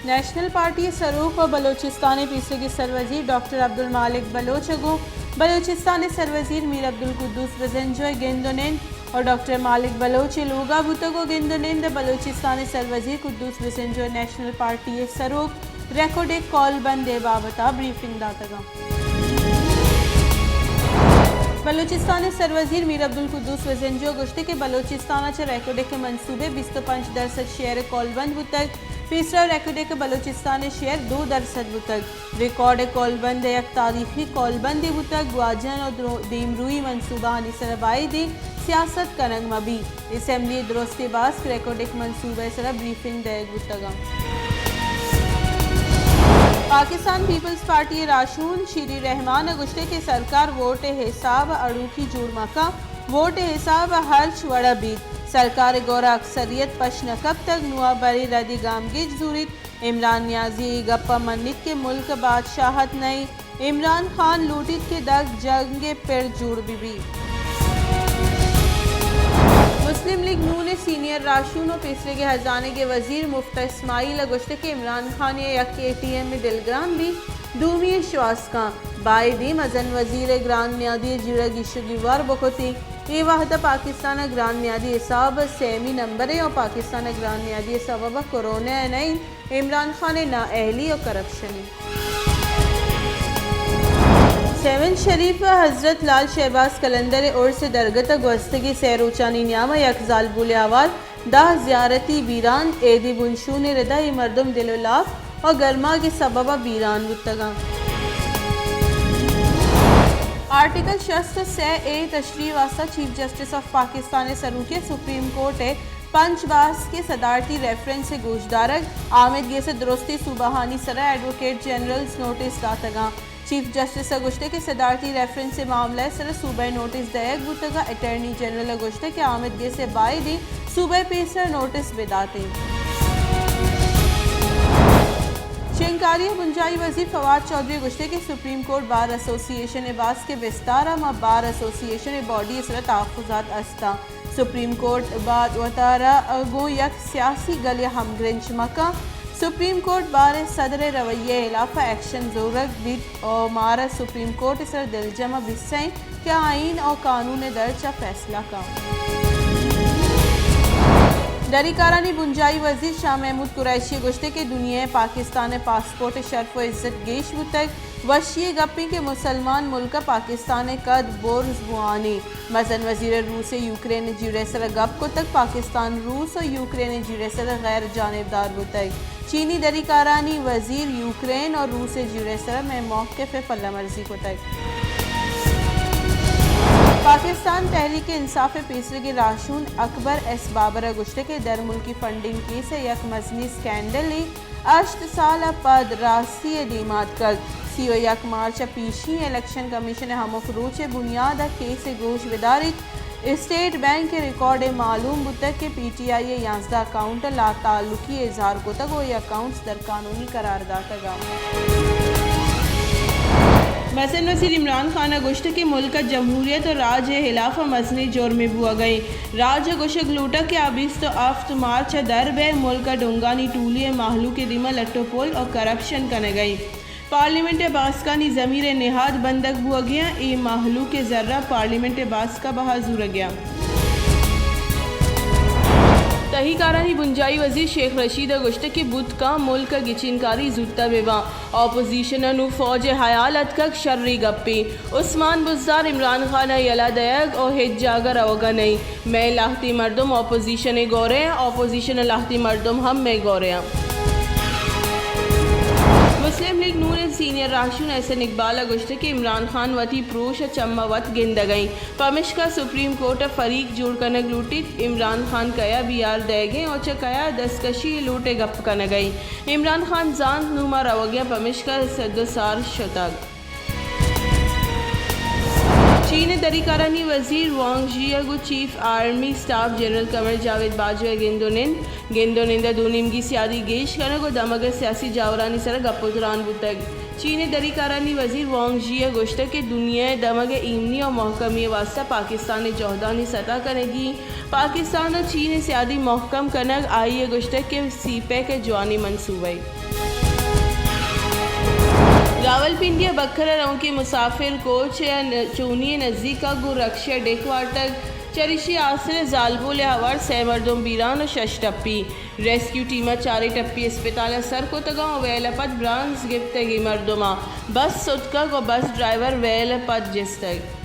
National party ءِ سروک ءُ بلوچستان ءِ پیسریگیں سروزیر ڈاکٹر عبدالمالک بلوچ ءَ گوں بلوچستان ءِ سروزیر میر عبدالقدوس بزنجو ءِ گند ءُ نند ءُ ڈاکٹر مالک بلوچ ءِ لوگ ءَ بوتگ ءُ گند ءُ نند ءَ بلوچستان ءِ سروزیر قدوس بزنجو ءَ نیشنل پارٹی ءِ سروک ریکوڈک کال بند ءِ بابت ءَ بریفنگ داتگ اَنت۔ بلوچستان ءِ سروزیر میر عبدالقدوس بزنجو ءَ گوشتگ کہ بلوچستان ءَ چہ ریکوڈک ءِ منصوبہ بیست ءُ پنچ درسد شیئر ءِ کال بند بوتگ، پیسرا ریکوڈک ءِ بلوچستان ءِ شیئر دو درسد بوتگ۔ ریکارڈ ءِ کال بند ءَ یک تاریخی کال بندے بوتگ، گواجن ءُ درو-، دیمروئی منصوبہانی سرا بائدیں سیاست کنگ مہ بیت۔ اسمبلی ءِ درستیں باسک ریکوڈک منصوبہ ءِ سرا بریفنگ دئیگ بوتگ اَنت۔ پاکستان پیپلز پارٹی ءِ راہشون شیری رحمان ءَ گوشتگ کہ سرکار ووٹ ءِ حساب ءَ اڑوکی جوڑ مہ کنت، ووٹ ءِ حساب ءَ ہرچ وڑ ءَ بیت، سرکار ءِ گور ءَ اکثریت پش نہ کپتگ، نوں آ برے ردی گامگیج زوریت۔ عمران نیازی ءِ اے گپ ءَ منیت کہ ملک ءِ بادشاہت نہ اِنت۔ عمران خان لوٹیت کہ دگ جنگ ءِ پڑ جوڑ بہ بیت۔ مسلم لیگ نون ءِ سینئر راہشون ءُ پیسریگیں ہزانگ ءِ وزیر مفتہ اسماعیل ءَ گوشتگ کہ عمران خان ءَ یک اے ٹی ایم ءِ دلگران بیت، دومی ءَ شواز کن، بائدیں مزن وزیر ءِ گران نیادی ءِ جیڑہ گیش ءُ گیوار بکتیں۔ اے وہد ءَ پاکستان ءِ گران نیادی حساب سیمی نمبر ءَ ءُ پاکستان ءِ گران نیادی ءِ سبب ءَ کورونا ءَ نہ اِنت، عمران خان ءِ نااہلی ءُ کرپشن اِنت۔ سیون شریف ءَ حضرت لال شہباز قلندر ءِ عرس ءِ درگت ءَ گوستگیں سئے روچانی نیام ءَ یک زالبولے آوار، دہ زیارتی بیران، ایدی بنشون ءِ ردا اے مردم دل ءُ لاپ ءُ گرماگ ءِ سبب ءَ بیران بوتگ اَنت۔ آرٹیکل شست ءُ سئے اے تشریح ءِ واستہ چیف جسٹس آف پاکستان ءِ سروکی ءَ سپریم کورٹ ءِ پنچ باسک ءِ صدارتی ریفرنس ءِ گوشدارگ، آمید گس ءِ درستیں صوبہانی سرا ایڈووکیٹ جنرلز نوٹس داتگ اَنت۔ چیف جسٹس ءَ گوشتگ کہ صدارتی ریفرنس ءِ معاملہ ءِ سرا صوبہ ءَ نوٹس دئیگ بوتگ ءُ اٹارنی جنرل ءَ گوشتگ کہ آمید گس ءَ بائدیں صوبہ ءَ پیسر نوٹس بہ داتیں۔ شنگکاری ءِ بنجاہی وزیر فواد چوہدری ءَ گوشتگ کہ سپریم کورٹ بار ایسوسی ایشن ءِ باسک ءِ بستار ءَ ماں بار ایسوسی ایشن ءِ باڈی ءِ سرا تحفظات است اَنت۔ سپریم کورٹ باید وتارا گوں یک سیاسی گلے ءَ ہمگرنچ مہ کنت۔ سپریم کورٹ بار ءِ صدر ءِ رویہ ءِ ہلاپ ءَ ایکشن زورگ بیت ءُ مارا سپریم کورٹ ءِ سرا دلجم ءَ بیسہ اِنت کہ آ آئین ءُ قانون ءِ درچ ءَ فیصلہ کنت۔ دری کارانی بنجاہی وزیر شاہ محمود قریشی ءَ گوشتگ کہ دنیا ءَ پاکستان ءِ پاسپورٹ ءِ شرف ءُ عزت گیش بوتگ۔ وشی ءِ گپے کہ مسلمان ملک ءَ پاکستان ءِ کد برز بوان اِنت۔ مزن وزیر ءَ روس ءِ یوکرین ءِ جیڑہ ءِ سرا گپ کتگ، پاکستان روس ءُ یوکرین ءِ جیڑہ ءِ سرا غیر جانبدار بوتگ۔ چینی دری کارانی وزیر یوکرین ءُ روس ءِ جیڑہ ءِ سرا مئے موقف ءِ پلہ مرزی کتگ۔ پاکستان تحریک انصاف ءِ پیسریگیں راہشون اکبر ایس بابر ءَ گوشتگ کہ درملکی فنڈنگ کیس ءِ یک مزنیں اسکینڈلے ہشت سال ءَ پد راستی ءِ دیما اتکگ۔ سی ءُ یک مارچ ءَ پیشی الیکشن کمیشن ءَ ہمک روچ ءِ بنیاد ءَ کیس ءِ گوش بداریت۔ اسٹیٹ بینک ءِ ریکارڈ ءَ معلوم بوتگ کہ پی ٹی آئی ءِ یازدہ اکاؤنٹ ءَ لاتعلقی اظہار کتگ ءُ اے اکاؤنٹس درقانونی قرار داتگ اَنت۔ مزن وزیر عمران خان ءَ گوشتگ کہ ملک ءَ جمہوریت ءُ راج ءِ ہلاپ ءَ مزنیں جرمے بوہگ ءَ اِنت۔ راج ءَ گوشگ لوٹگ کہ آ بیست ءُ ہفت مارچ ءَ در بئے، ملک ءِ ڈنگانی ٹولی ءِ مہلوک ءِ دیما لٹ ءُ پل ءُ کرپشن کنگ ءَ اِنت۔ پارلیمنٹ ءِ باسکانی ضمیر ءِ نہاد بندگ بوہگ ءَ اِنت، اے مہلوک ءِ زر ءَ پارلیمنٹ ءِ باسک ءَ بہا زورگ ءَ اِنت۔ تہی کارانی بنجاہی وزیر شیخ رشید ءَ گوشتگ کہ بوت کنت ملک ءَ گچینکاری زوت ءَ بہ بنت۔ اپوزیشن ءَ نوں فوج ءِ ہیال اتکگ، شریں گپے۔ عثمان بزدار عمران خان ءَ یلہ دئیگ ءُ ہچ جاگہ روگ ءَ نہ اِنت۔ مئے لہتیں مردم اپوزیشن ءِ گور ءَ اَنت، اپوزیشن ءِ لہتیں مردم ہم مئے گور ءَ اَنت۔ مسلم لیگ نون ءِ سینئر راہشون احسن اقبال ءَ گوشتگ کہ عمران خان وتی پروش ءَ چم ءَ وت گندگ ءَ اِنت، پمشکا سپریم کورٹ ءَ فریق جوڑ کنگ لوٹیت۔ عمران خان کئے ءَ بیہار دئیگ ءَ اِنت ءُ چہ کئے ءَ دستکشی ءِ لوٹ ءِ گپ کنگ ءَ اِنت؟ عمران خان زانت نوں ما روگ ءَ ایں، پمشکا سد ءُ سار شتگ۔ چین ءِ دری کارانی وزیر وانگ ژی ءَ گوں chief army staff general Qamar Javed Bajwa ءَ گند ءُ نند، گند ءُ نند ءَ دو نیمگی سیادی گیش کنگ ءُ دمگ ءِ سیاسی جاورانی سر ءَ گپ ءُ تران بوتگ۔ چین ءِ دری کارانی وزیر وانگ ژی ءَ گوشتگ کہ دنیا ءِ دمگ ءِ ایمنی ءُ مھکمی ءِ واستہ پاکستان ءِ جھدانی ستا کنگی انت۔ پاکستان ءُ چین ءِ سیادی مھکم کنگ، آئی ءَ گوشتگ کہ سی پیک ءِ جوانیں منصوبہ یے۔ راولپنڈی ءَ بکر ءَ روکیں مسافر کوچ ءِ ن-، چونی ءِ نزیک ءَ گوں رکشہ ءَ ڈیک وارتگ، چریشی ءِ آسر ءَ زالبول ءِ ھوار سئے مردم بیران ءُ شش ٹپی۔ ریسکیو ٹیم ءَ چاریں ٹپی اسپتال ءَ سر کتگ اَنت ءُ ویل ءَ پد برانز گپتگیں مردماں بس ستکگ ءُ بس ڈرائیور ویل ءَ پد جستگ۔